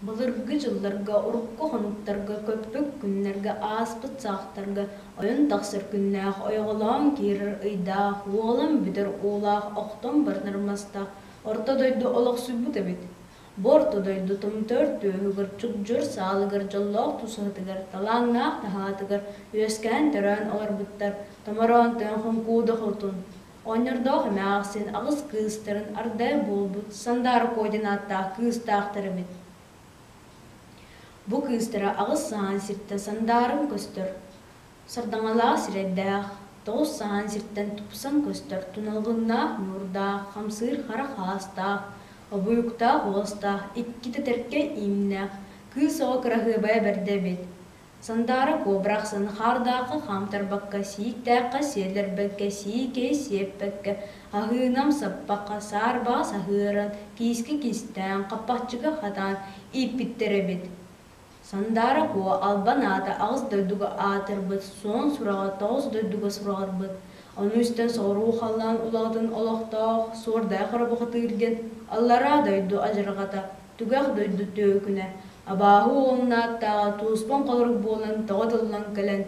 Былыргы дьылларга, урукку хонуктарга, көппүт күннэргэ, ааспыт саахтарга ойон тахсар күннээх, ойоҕолоон киирэр ыйдаах, уолан бүтэр уулаах, охтон барар мастаах орто дойду олохсуйбут эбит. Бу орто дойду томтор түөһүгэр, чугдьур саалыгар, дьоллоох тусаһатыгар, талааннаах таһаатыгар үөскээн-төрөөн олорбуттар томороон тыын хоҥкууда хотун, Оҕонньордоох эмээхсин аҕыс кыыстарын ардай буолбут Сандаара Куо диэн ааттаах кыыстаахтар эбит. Бу кыыстара аҕыс саһаан сиртэн сандааран көстөр, сардаҥалаах сирэйдээх, тоҕус саһаан сиртэн тупсан көстөр туналҕыннаах ньуурдаах, хамсыыр хара хаастаах, обуйуктаах уостаах, икки тэтэркэй иимнээх, кыыс оҕо кыраһыабайа бэрдэ эбит. Сандаара куобарахсан хаардаахха хаамтарбакка, сииктээххэ сиэллэрбэккэ, сиикэйи сиэппэккэ, аһыынам саппакка, саарбаҕа саһыаран, киискэ кистээн, хаппахчыга хатаан ииппиттэр эбит. Сандаара Куо албан аата аҕыс дойдуга аатырбыт, суон сураҕа тоҕус дойдуга сураҕырбыт. Ону истэн соҕуруу халлаан улаҕатын олохтоох Суордаах Хоробохотыыр диэн аллараа дойду адьырҕата, түгэх дойду түөкүнэ, абааһы уолун ааттааҕа туоспан холорук буолан тоҕо тыллан кэлэн,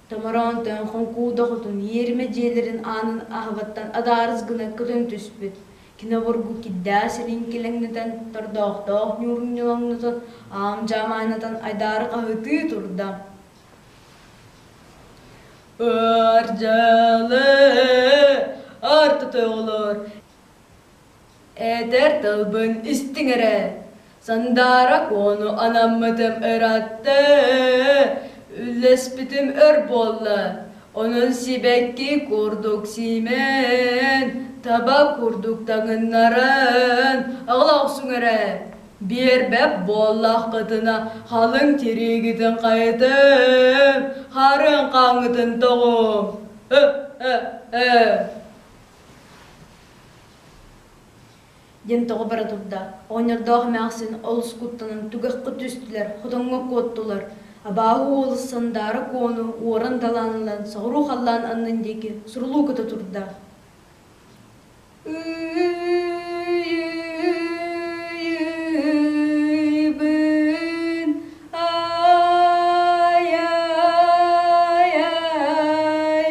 томороон тойон хоҥкууда хотун иэримэ дьиэлэрин аанын аһыбаттан адаарыс гына көтөн түспүт. Кини обургу кирдээх сирин килэҥнэтэн, тордоохтоох ньуурун ньолоҥнотон, аам-дьаам ааннатан айдаары хаһыытыы турда. Ардьалы, артата оҕолор, Этэр тылбын истиҥ эрэ, Сандаара Куону анаммытым ыраатта, үллэспитим өр буолла, онон сибэкки курдук сиимэн, таба курдук таҥыннаран аҕала охсуҥ эрэ. Биэрбэт буоллаххытына халыҥ тириигитин хайытым, харын хаҥҥытын тоҕуҥ. Ө-ө-ө диэн тоҕо бара турда. Оҕонньордоох эмээхсин олус куттанан түгэххэ түстүлэр, хотоҥҥо куоттулар. Абааһы уолу Сандаара Куону уоран далаан ылан соҕуруу халлаан аннын диэки сурулуу көтө турда. Ыйыйбын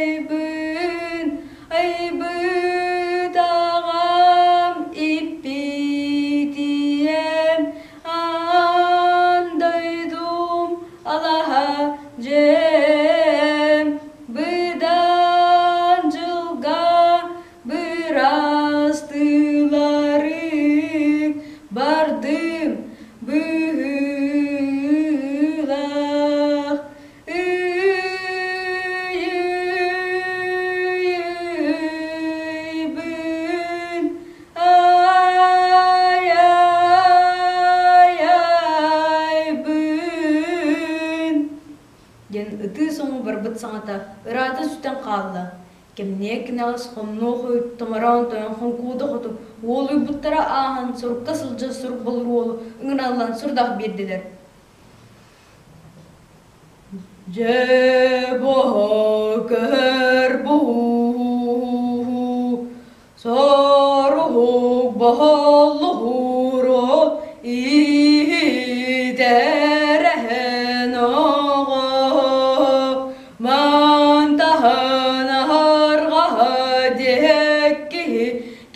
ай-ай-айбын Айбыт аҕам иппитиэм аан дойдум алаһа дьиэм быдан дьылга бырастыыларыҥ бардым быһыылаах Ыйыйбын, ай-ай-айбын диэн ытыы соҥу барбыт саҥата ыраата сүтэн хаалла. Кэмниэ кэнэҕэс хомнуо хойут томороон тойон хоҥкууда хоту уолуйбуттара ааһан сурукка сылдьар сурук болур уолу ыҥыраллан сурдах биэрдилэр. Дьэ көһөр буһуу, соруһук боһоллуһууру иһитэрэһэн оҕо мантаһын аһарҕаһа диэкки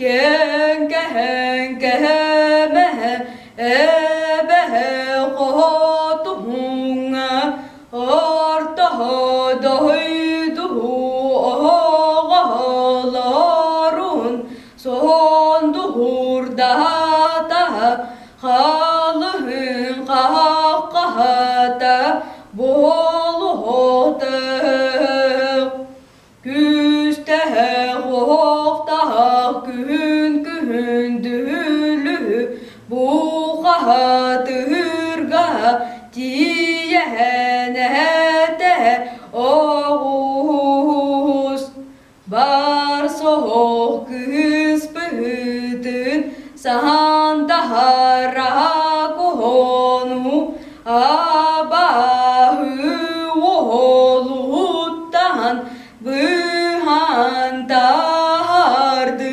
кэҥкэһэн кэһэмэһэ Эбэһэ хоһотуһуҥҥа ортоһо доһойдуһу оһоҕоһолорун соһондуһурдаата халыһын хаһаххаһата буолуһуохтаах Күүстээх уохтаах күһүн күһүн дүһүлүһү бухаһатыырга тиийэһэн эһэтэ оҕус бар соһох кыыс быһыытын саһан таһара куһону абааһы уолуттан быыһаан таһаардын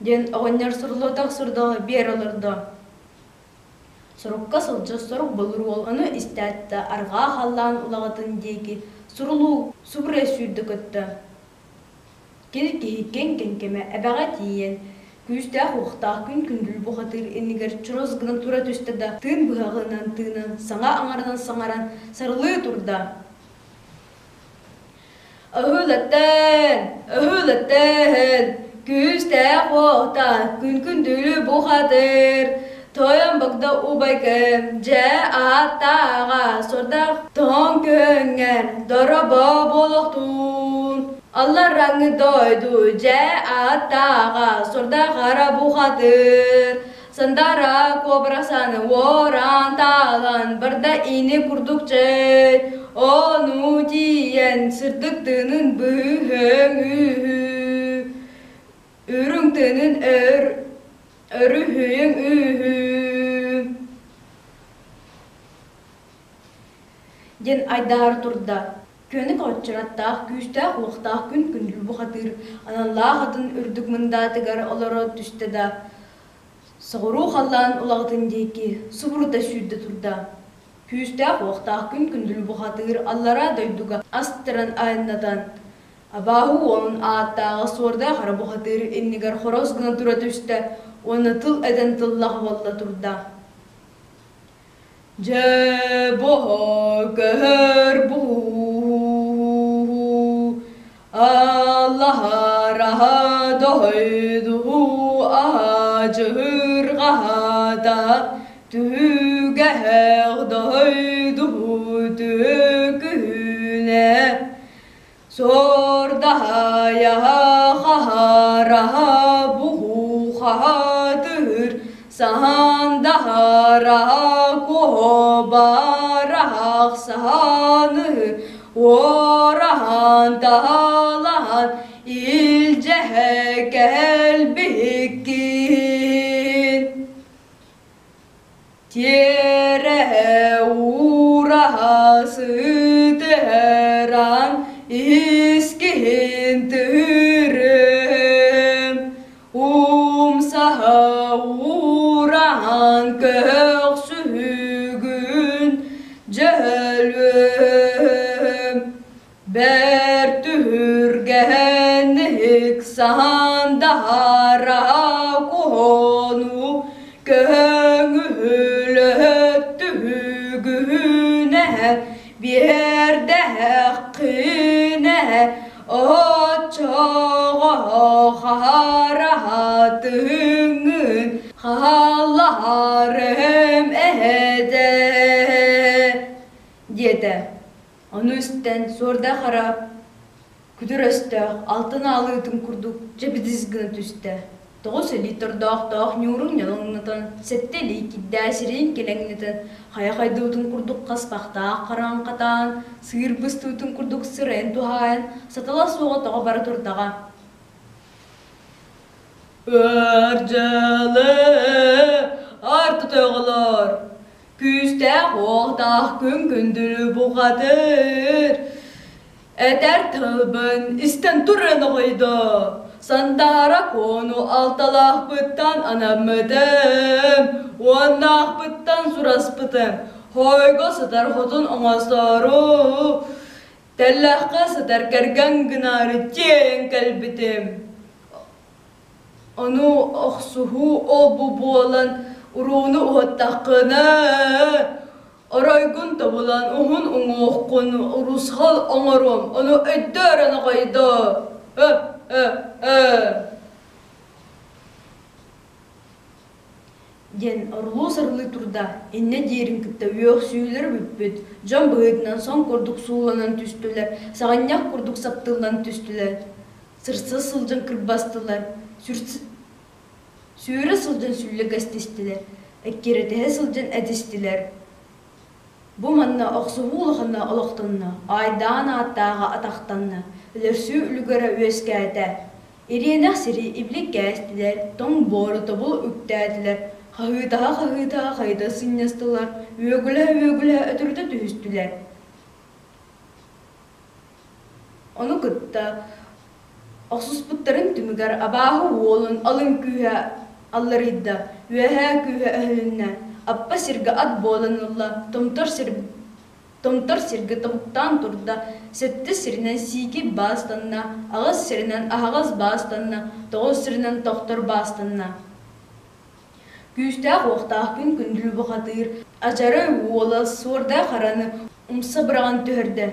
диэн оҕонньор суруллубатах сурдаҕа биэр олордо. Сорукка сылдьар сорук былыр уол ону истээт да арҕаа халлаан улаҕатын диэки сурулуу субуруйа сүүрдэ көттө. Кини киһи кэҥ-кэҥкэмэ эбэҕэ тиийэн, күүстээх-уохтаах күн күндүл бухатыыр иннигэр чурус гына тура түстэ да, тыын быһаҕынан тыынан, саҥа аҥарынан саҥаран сарылыы турда. Өһүлэттэн, өһүлэттэн, күүстээх уохтаах күн күндүлү бухатыыр, тойон богдо убайгым, дьэ ааттааҕа сордох тоҥ көҥҥэр доробо буолуохтун. Алларааҥҥы дойду дьэ ааттааҕа сордох хара бухатыыр, Сандара куобарасаны уоран таалан барда ини курдук чэй, ону тиийэн сырдык тыынын быһыҥ үһү, үрүҥ тыынын өр өрүһүйүҥ үһү диэн айдаар турда. Күөнүк оччураттаах, күүстээх-уохтаах күн күндүл бухатыыр аналлаах атын үрдүк мындаатыгар олоро түстэ да, Соҕуруу халлаан улаҕытын диэки субурута сүүрдэ турда. Күүстээх-уохтаах күн күндүл бухатыыр аллараа дойдуга астаран айаннатан, абааһы уолун ааттааҕа суордаах эрэ бухатыыр иннигэр хорос гына тура түстэ уонна тыл этэн тыллах буолла турда. Дьэ, көһөр буһуу, Аллаһараһа дойдуһу аһа-дьыһырҕаһата түһүгэһэх дойдуһу түкүһүнэ Сордаһайаһа хаһараһа буһухаһатыр саһандаһараһа куобараһах саһаны уораһан таһалаһан илдьэһэ кэлбиккин Тиэрэ уураһа сытыаран искиһин тыырым, умсаһа уураһан көхсүһүгүн дьөлүөм. Бэрт түһүргэһэнник саһандаһара куһону көҥүлөт түһүгүнэ биэрдэххинэ оччоҕо хараһатыҥҥын хаалларым этэ диэтэ. Ону истэн суордаах араап күтүр өстөөх алтан аалыытын курдук дьэбидис гына түстэ. Тоҕус илии тордоохтоох ньуурун ньалаҥнатан, сэттэ илии кирдээх сирэйин килэҥнэтэн, хайа хайдыбытын курдук хаспахтаах хараҕын хатаан, сыыр быстыбытын курдук сырайын туһаайан, сатала суоҕа тоҕо бара турдаҕа. Ырдьалы артытыҕылар Күүстээх уохтаах күн күндүлү бухатыр. Этэр тылбын истэн туран оҕойдо. Сандаара Куону алталаахпыттан анаммытым, уоннаахпыттан сураспытым. Хойго сытар хотун оҥостору, тэллэххэ сытар кэргэн гынаары тиэйэн кэлбитим. Ону охсуһуу ол-бу буолан урууну уһаттаххына, оройгун тобулан уһун уҥуоххун урусхал оҥоруом, ону өйдөөрөн аҕайдоо ө ө ө диэн орулуу-сарылыы турда, иннэ диирин кытта үөхсүүлэрэ бүппүт, дьон быһыытынан сон курдук сууланан түстүлэр, саҕынньах курдук саптыллан түстүлэр. Сырса сылдьан кырбастылар, сүүрэ сылдьан сүллэгэстистилэр, эккирэтиһэ сылдьан этистилэр. Бу манна охсуһуу улахана олохтонно, айдаан ааттааҕа атахтанна, өлөрсүү үлүгэрэ үөскээтэ. Ириэнэх сири иблик кээстилэр, тоҥ буору тобул үктээтилэр, хаһыытаһа-хаһыытаһа хайыта сынньастылар, үөгүлэһэ-үөгүлэһэ өтөрүтэ түһүстүлэр. Ону кытта охсуспуттарын түмүгэр абааһы уолун алын күүһэ алларыйда, үөһээ күүһэ өһүлүннэ. Аппа сиргэ ат буолан ылла, томтор сир Томтор сиргэ тобуктаан турда, сэттэ сиринэн сиикэй баастанна, аҕыс сиринэн аһаҕас баастанна, тоҕус сиринэн тохтор баастанна. Күүстээх-уохтаах күн күндүл бухатыыр, Адьарай уола суордаах хараны умса быраҕан түһэрдэ.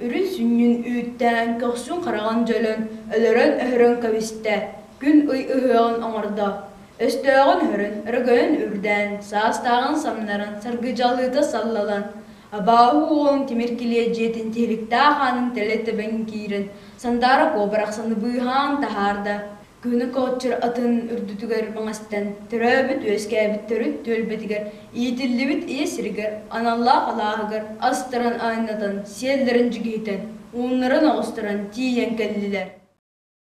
Үрүн сүнньүн үүттээн, көхсүн хараҕын дьөлөн, өлөрөн-өһөрөн кэбистэ, күн-ый ыһыаҕын оҥордо. Өстөөҕүн өһөрөн, өрөгөйүн үрдээн, саастааҕын самнаран, саргыдьалыыта саллалан, абааһы уолун тимир килиэ дьиэтин тиһиликтээх аанын тэлэ тэбэн киирэн, Сандаара Куо барахсаны быыһаан таһаарда. Күнү көҕүччүр атын үрдүтүгэр маҥастан, төрөөбүт-үөскээбит төрүт түөлбэтигэр, иитиллибит ийэ сиригэр, аналлаах алааһыгар астаран айаннатан, сиэллэрин дьигиһитэн, ууннарын оҕустаран тиийэн кэллилэр.